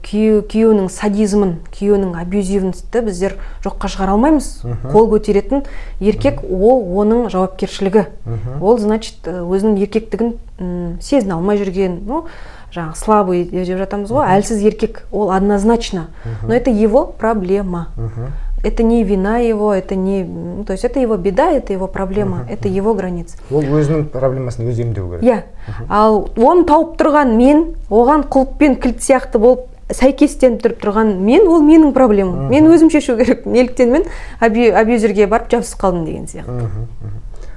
күйеуінің садизмін, күйеуінің абьюзивностьті біздер жоққа шығара алмаймыз. Қол көтеретін еркек, ол оның жауапкершілігі. Ол, значит, өзінің еркектігін сезіне алмай жүрген, ну, жаңағы слабый деп жатамыз ғой, әлсіз еркек ол однозначно. Но это его проблема, это не вина его, это не, то есть это его беда, это его проблема, это его граница. Ол өзінің проблемасын өзі емдеу керек. Иә. Ал оны тауып тұрған мен, оған құлып пен кілт сияқты болып сәйкестеніп тұрып тұрған мен, ол менің проблемам, мен өзім шешу керек, неліктен мен абьюзерге барып жабысып қалдым деген сияқты.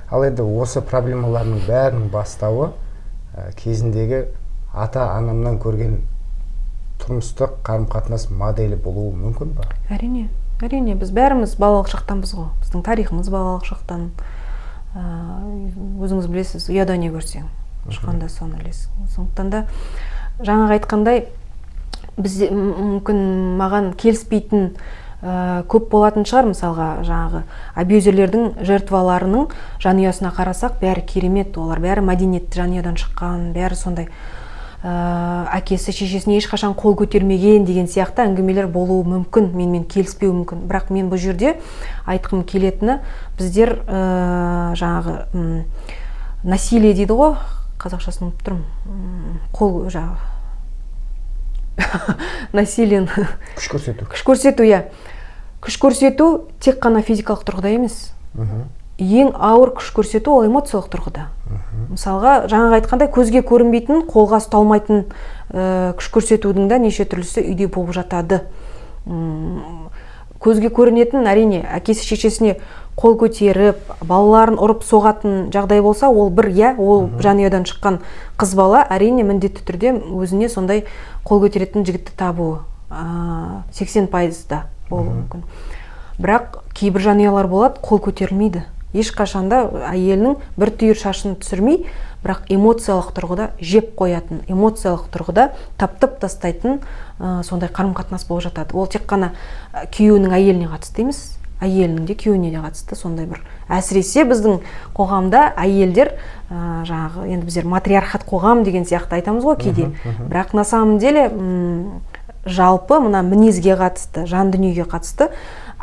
Ал енді осы проблемалардың бәрінің бастауы кезіндегі ата анамнан көрген тұрмыстық қарым қатынас моделі болуы мүмкін ба? Әрине, әрине. Біз бәріміз балалық шақтанбыз ғой, біздің тарихымыз балалық шақтан. Өзіңіз білесіз, ұяда не көрсең, ұшқанда соны ілесің. Сондықтан да жаңағы айтқандай, бізде мүмкін маған келіспейтін көп болатын шығар. Мысалға, жаңағы абьюзерлердің жертваларының жанұясына қарасақ, бәрі керемет, олар бәрі мәдениетті жанұядан шыққан, бәрі сондай, әкесі шешесіне ешқашан қол көтермеген деген сияқты әңгімелер болуы мүмкін, менімен келіспеуі мүмкін. Бірақ мен бұл жерде айтқым келетіні, біздер жаңағы Насилие дейді ғой, қазақшасын ұмытып тұрмын. Қол жаңағы насилие. Күш көрсету. Күш көрсету, иә. Күш көрсету тек қана физикалық тұрғыда емес, ең ауыр күш көрсету ол эмоциялық тұрғыда. Мысалға, жаңағы айтқандай, көзге көрінбейтін, қолға ұсталмайтын күш көрсетудің да неше түрлісі үйде болып жатады. Көзге көрінетін, әрине, әкесі шешесіне қол көтеріп, балаларын ұрып соғатын жағдай болса, ол бір, иә, ол жанұядан шыққан қыз бала, әрине, міндетті түрде өзіне сондай қол көтеретін жігітті табуы 80%-да болуы мүмкін. Бірақ кейбір жанұялар болады, қол көтерілмейді ешқашанда, әйелінің бір түйір шашын түсірмей, бірақ эмоциялық тұрғыда жеп қоятын, эмоциялық тұрғыда таптып тастайтын сондай қарым қатынас болып жатады. Ол тек қана күйеуінің әйеліне қатысты емес, әйелінің де күйеуіне де қатысты сондай бір. Әсіресе біздің қоғамда әйелдер, жаңағы енді біздер матриархат қоғам деген сияқты айтамыз ғой кейде, бірақ на самом деле жалпы мына мінезге қатысты, жан дүниеге қатысты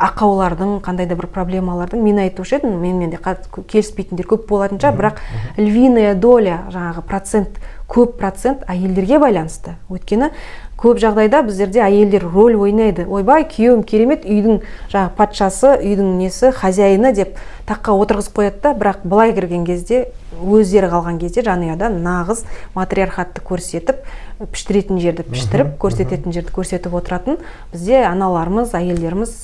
ақаулардың, қандай да бір проблемалардың, мен айтушы едім, менімен де келіспейтіндер көп болатын шығар, бірақ львиная доля, жаңағы процент, көп процент әйелдерге байланысты. Өйткені көп жағдайда біздерде әйелдер роль ойнайды: «Ойбай, күйеуім керемет, үйдің жаңағы патшасы, үйдің несі, хозяины», — деп таққа отырғызып қояды да. Бірақ былай кірген кезде, өздері қалған кезде, жанұяда нағыз матриархатты көрсетіп, піштіретін жерді піштіріп, көрсететін жерді көрсетіп отыратын бізде аналарымыз, әйелдеріміз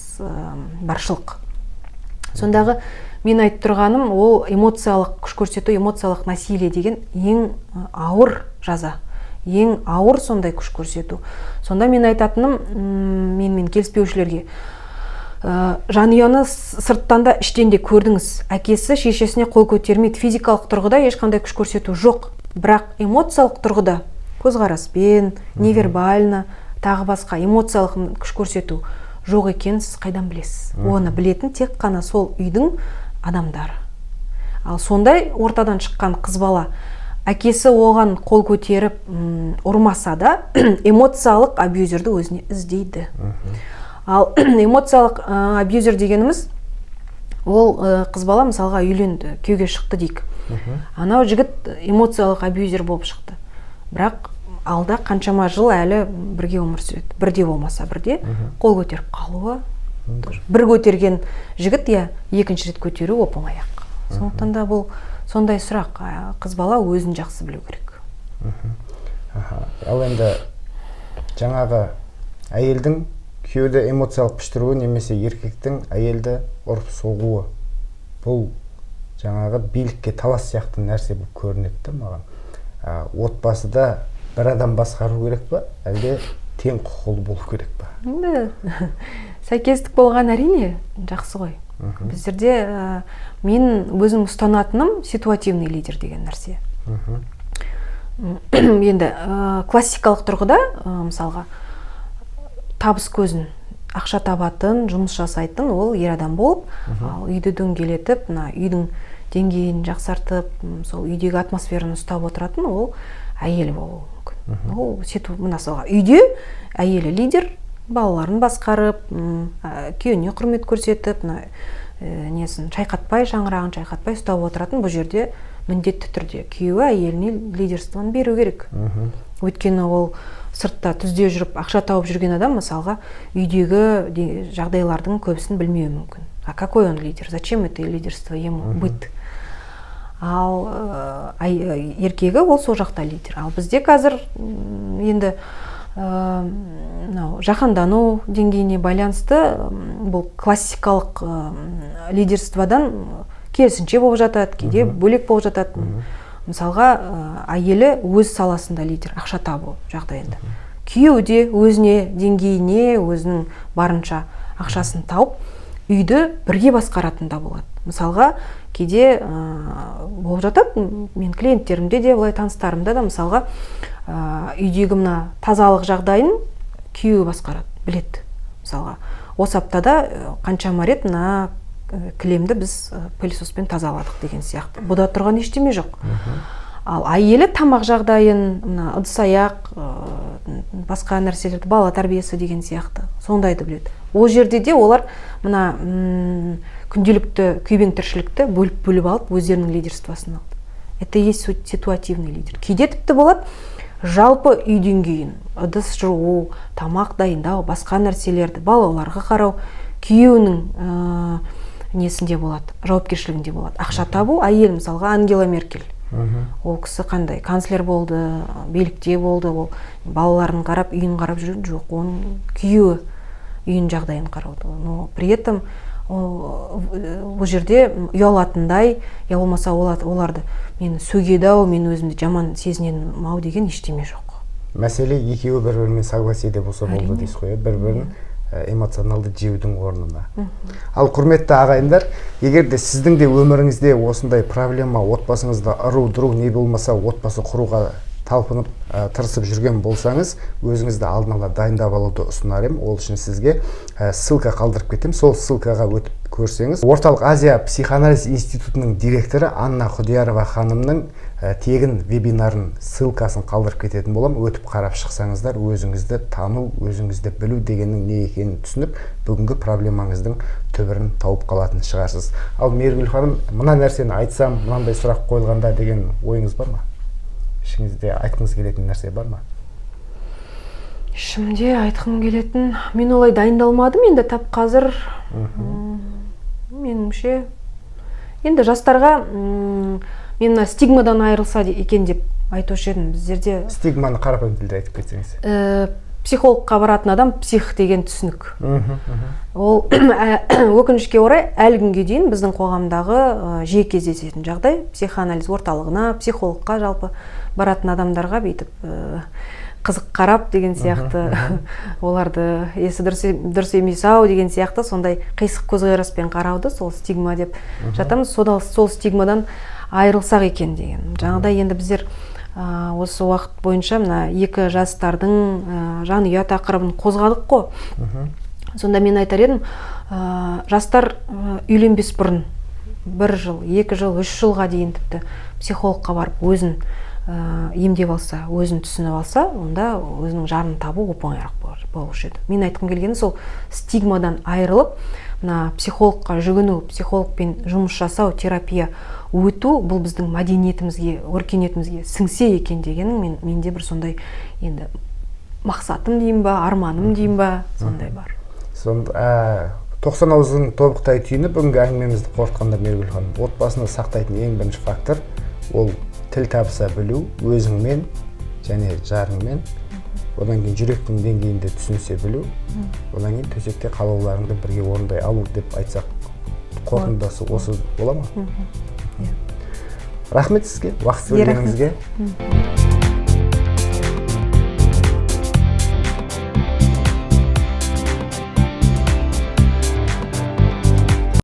баршылық. Сондағы мен айтып тұрғаным, ол эмоциялық күш көрсету, эмоциялық насилие деген ең ауыр жаза, ең ауыр сондай күш көрсету. Сонда мен айтатыным, менімен келіспеушілерге: жанұяны сырттан да, іштен де көрдіңіз, әкесі шешесіне қол көтермейді, физикалық тұрғыда ешқандай күш көрсету жоқ, бірақ эмоциялық тұрғыда көзқараспен, невербально, тағы басқа эмоциялық күш көрсету жоқ екенін сіз қайдан білесіз? Оны білетін тек қана сол үйдің адамдары. Ал сондай ортадан шыққан қыз бала әкесі оған қол көтеріп, ұрмаса да, эмоциялық абьюзерді өзіне іздейді. Ал эмоциялық абьюзер дегеніміз ол қыз бала, мысалға, үйленді, күйеуге шықты дейік, анау жігіт эмоциялық абьюзер болып шықты, бірақ алда қаншама жыл әлі бірге өмір сүреді. Бірде болмаса бірде қол көтеріп қалуы тоже. Бір көтерген жігіт, иә, екінші рет көтеру оп оңай ақ. Сондықтан да бұл сондай сұрақ, қыз бала өзін жақсы білу керек. Ал енді жаңағы әйелдің күйеуді эмоциялық піштіруі немесе еркектің әйелді ұрып соғуы, бұл жаңағы билікке талас сияқты нәрсе болып көрінеді да маған. Отбасыда бір адам басқару керек па, әлде тең құқылы болу керек па? Енді сәйкестік болған, әрине, жақсы ғой. Біздерде мен өзім ұстанатыным ситуативный лидер деген нәрсе. Енді классикалық тұрғыда, мысалға, табыс көзін, ақша табатын, жұмыс жасайтын ол ер адам болып, ал үйді дөңгелетіп, мына үйдің деңгейін жақсартып, сол үйдегі атмосфераны ұстап отыратын ол әйел болуы мүмкін. Ол мысалға, үйде әйелі лидер, балаларын басқарып, күйеуіне құрмет көрсетіп, мына несін шайқатпай, шаңырағын шайқатпай ұстап отыратын. Бұл жерде міндетті түрде күйеуі әйеліне лидерствоны беру керек. Өйткені ол сыртта, түзде жүріп ақша тауып жүрген адам, мысалға, үйдегі жағдайлардың көбісін білмеуі мүмкін. А какой он лидер? Зачем это лидерство ему, быт? Ал еркегі ол сол жақта лидер. Ал бізде қазір енді мынау жаһандану деңгейіне байланысты бұл классикалық лидерстводан керісінше болып жатады, кейде бөлек болып жатады. Мысалға, әйелі өз саласында лидер, ақша табу жағдайында, күйеуі де өзіне деңгейіне, өзінің барынша ақшасын тауып, үйді бірге басқаратын да болады. Мысалға, кейде болып жатады, мен клиенттерімде де, былай таныстарымда да, мысалға, үйдегі мына тазалық жағдайын күйеуі басқарады, біледі. Мысалға, осы аптада қаншама рет мына кілемді біз пылесоспен тазаладық деген сияқты. Бұда тұрған ештеме жоқ. Ал әйелі тамақ жағдайын, мына ыдыс аяқ, басқа нәрселерді, бала тәрбиесі деген сияқты сондайды біледі. Ол жерде де олар мына күнделікті күйбең тіршілікті бөліп бөліп алып, өздерінің лидерствосын алды. Это и есть ситуативный лидер. Кейде тіпті болады, жалпы үй деңгейін, ыдыс жуу, тамақ дайындау, басқа нәрселерді, балаларға қарау күйеуінің несінде болады, жауапкершілігінде болады. Ақша табу әйел, мысалға, Ангела Меркель, ол кісі қандай канцлер болды, билікте болды, ол балаларын қарап, үйін қарап жүрген жоқ, оның күйеуі үйінің жағдайын қарауды. Но при этом ол ол жерде ұялатындай я болмаса оларды мені сөгеді ау, мен өзімді жаман сезінемін ау деген ештеме жоқ. Мәселе екеуі бір бірімен согласиеде болса болды дейсіз ғой, иә, бір бірін эмоционалды жеудің орнына. Ал, құрметті ағайындар, егер де сіздің де өміріңізде осындай проблема, отбасыңызда ыру дыру не болмаса отбасы құруға талпынып, тырысып жүрген болсаңыз, өзіңізді алдын ала дайындап алуды ұсынар едім. Ол үшін сізге ссылка қалдырып кетемін. Сол ссылкаға өтіп көрсеңіз, Орталық Азия психоанализ институтының директоры Анна Құдиярова ханымның тегін вебинарын ссылкасын қалдырып кететін боламын. Өтіп қарап шықсаңыздар, өзіңізді тану, өзіңізді білу дегеннің не екенін түсініп, бүгінгі проблемаңыздың түбірін тауып қалатын шығарсыз. Ал, Мейіргүл ханым, мына нәрсені айтсам, мынандай сұрақ қойылғанда деген ойыңыз бар ма? Ішіңізде айтқыңыз келетін нәрсе бар ма? Ішімде айтқым келетін, мен олай дайындалмадым енді тап қазір. Меніңше, енді жастарға мен мына стигмадан айырылса екен деп айтушы едім. Біздерде Стигманы қарапайым тілде айтып кетсеңіз. Психологқа баратын адам псих деген түсінік. Ол өкінішке орай, әлі күнге дейін біздің қоғамдағы жиі кездесетін жағдай. Психоанализ орталығына, психологқа жалпы баратын адамдарға бүйтіп қызық қарап деген сияқты, оларды есі дұрыс емес ау деген сияқты сондай қисық көзқараспен қарауды сол стигма деп жатамыз. Сол стигмадан айырылсақ екен деген. Жаңағыдай енді біздер осы уақыт бойынша мына екі жастардың жанұя тақырыбын қозғадық қой. Сонда мен айтар едім, жастар үйленбес бұрын бір жыл, 2 жыл, 3 жылға дейін тіпті психологқа барып, өзін емдеп алса, өзін түсініп алса, онда өзінің жарын табу оп оңайырақ болушы еді. Мен айтқым келгені, сол стигмадан айырылып, мына психологқа жүгіну, психологпен жұмыс жасау, терапия өту, бұл біздің мәдениетімізге, өркениетімізге сіңсе екен дегенің менде бір сондай енді мақсатым деймін ба, арманым деймін ба, сондай бар. Сонда 90 ауыздың тобықтай түйіні, бүгінгі әңгімемізді қорытқанда, Мейіргүл ханым, отбасыны сақтайтын ең бірінші фактор ол тіл табыса білу өзіңмен және жарыңмен, одан кейін жүректің деңгейінде түсінісе білу, одан кейін төсекте қалауларыңды бірге орындай алу деп айтсақ, қорытындысы осы бола ма? Иә. Рахмет сізге уақыт Сізге рахмет. бөлгеніңізге.